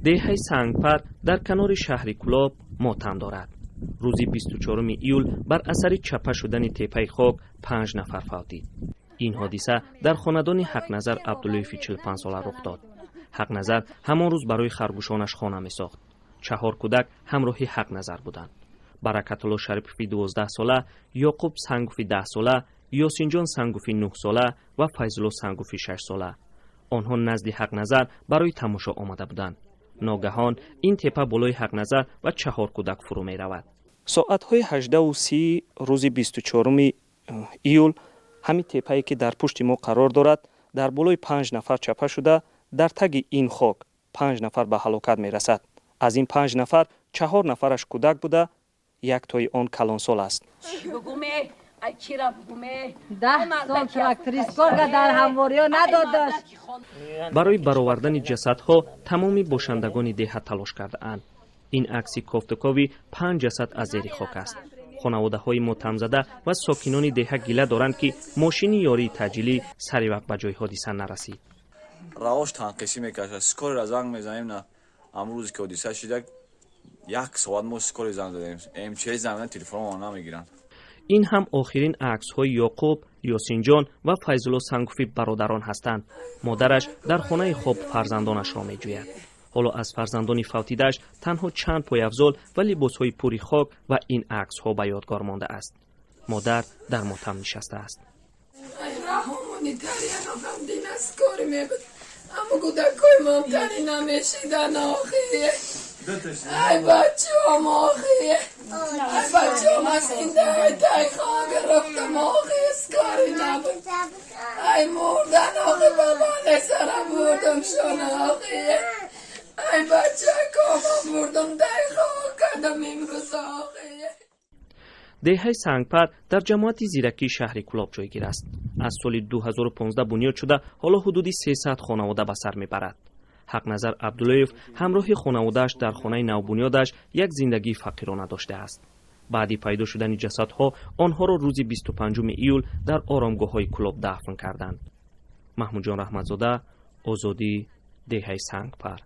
Деҳаи Сангпар дар канори шаҳри Кӯлоб мотам дорад. Рӯзи 24 июл бар асари чапа шудани теппаи хок панҷ нафар фавтид. Ин ҳодиса дар хонадони Ҳақназар Абдуллоеви 45-сола рух дод. Ҳақназар ҳамон рӯз барои харгӯшонаш хона месохт. Чаҳор кӯдак ҳамроҳи Ҳақназар буданд: Баракатулло Шарипови 12-сола, Ёқуб Сангуфи 10-сола, Ёсинҷон Сангуфи 9-сола ва Файзулло Сангуфи 6-сола. Онҳо назди Ҳақназар барои тамошо омада буданд. Ногаҳон ин теппа болои Ҳақназар ва чаҳор кӯдак фурӯ меравад. Соатҳои 18:30 рӯзи 24 июл ҳамин теппае, ки дар пушти мо қарор дорад, дар болои панҷ нафар чапа шуда, дар таги ин хок панҷ нафар ба ҳалокат мерасад. Аз ин панҷ нафар чаҳор нафараш кӯдак буда, яктои он калонсол аст. 10 сол тракторист корга дар ҳамвориё надодаш. Барои баровардани ҷасадҳо тамоми бошандагони деҳа талош кардаанд. Ин акси кофтукови панҷ ҷасад аз зери хок аст. Хонаводаҳои мотамзада ва сокинони деҳа гила доранд, ки мошини ёрии таъҷилӣ сари вақт ба ҷои ҳодиса нарасид. Равош танқисӣ мекашад. Скорый ра занг мезанем, на ҳамун рӯзе ки ҳодиса шида, як соат мо скорый занг задем, МЧС занг задем, телефонро намегиранд. Ин ҳам охирин аксҳои Ёқуб, Ёсинҷон ва Файзулло Сангуфи бародарон ҳастанд. Модараш дар хонаи хоб фарзандонашро меҷӯяд. Ҳоло аз фарзандони фавтидааш танҳо чанд пойафзол ва либосҳои пури хок ва ин аксҳо ба ёдгор мондааст. Модар дар мотам нишастааст. Скорый мебуд, аммо кӯдакҳои момтари намешидан охи. Ай бачаом охи, ай бачаом, аз ин тай хок рафтам охи. Скорый набуд, ай мурдан охи, бабане сара бурдам шон охи. Ай бачакомам бурдам, тай хок кардам имрӯз охи. Деҳаи Сангпар дар ҷамоати Зиракии шаҳри Кӯлоб ҷойгир аст. Аз соли 2015 бунёд шуда, ҳоло ҳудуди 300 хонавода ба сар мебарад. Ҳақназар Абдуллоев ҳамроҳи хонаводааш дар хонаи навбунёдаш як зиндагии фақирона доштааст. Баъди пайдо шудани ҷасадҳо онҳоро рӯзи 25 июл дар оромгоҳҳои Кӯлоб дафн карданд. Маҳмудҷон Раҳматзода, Озодӣ, деҳаи Сангпар.